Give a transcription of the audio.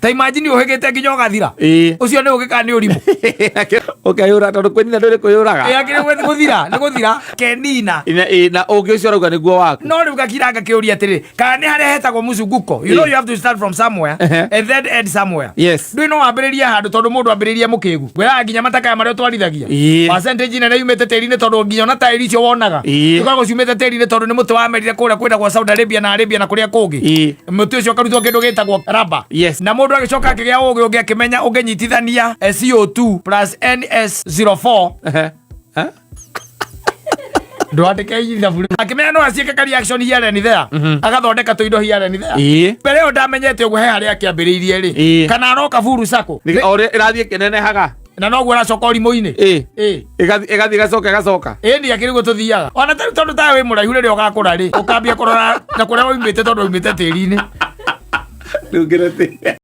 Ta imagine ũhĩgĩte nginya ũgathira. Ĩĩ. Ũcio nĩ ũgĩ kana nĩ ũrimũ? Ũkeyũra tondũ kwĩnina ndũrĩ kwĩyũraga. Ĩ, akĩrĩ gũthira nĩ gũthira kenina. Ĩna na ũngĩ ũcio ũrauga nĩguo waku. No rĩu gakira ngakĩũria atĩrĩ, kana nĩ harĩa hetagwo mzunguko? You know, you have to start from somewhere and then end somewhere. Ndũĩ no wambĩrĩrie handũ, tondũ mũndũ ambĩrĩrie mũkĩgu. Ngwĩraga nginya matakaya marĩa ũtwarithagia, percentage nene yumĩte tĩri-inĩ, tondũ nginya ona taĩri icio wonaga ikoragwo ciumĩte tĩri-inĩ, tondũ nĩ mũtĩ wamerire kũrĩa kwĩtagwo Saudi Arabia na Arabia na kũrĩa kũngĩ. Mũtĩ ũcio ũkarutwo kĩndũ gĩtagwo raba. Na mũndũ agĩcoka akĩgĩa ũgĩ ũngĩ, akĩmenya ũngĩnyitithania CO2 plus NS04. Eh? Ndwandĩke ithabu, akĩmenya no aciĩke ka reaction here and there, agathondeka tũindo here and there. Mbere ĩyo ndamenyete ũguo, he harĩa akĩambĩrĩirie rĩ, kana aroka buru sako. O ũrĩa ĩrathiĩ ĩkĩnenehaga. Na noguo aracoka ũrimũ-inĩ. Ĩgathiĩ ĩgathiĩ ĩgacoka ĩgacoka. Ĩni akĩrĩ guo tũthiaga ona tarĩu, tondũ tawe wĩ mũraihu, rĩrĩa ũgakũra rĩ, ũkambia kũrora na kũrĩa waumĩte, tondũ waumĩte tĩri-inĩ. Rĩu ngĩrete.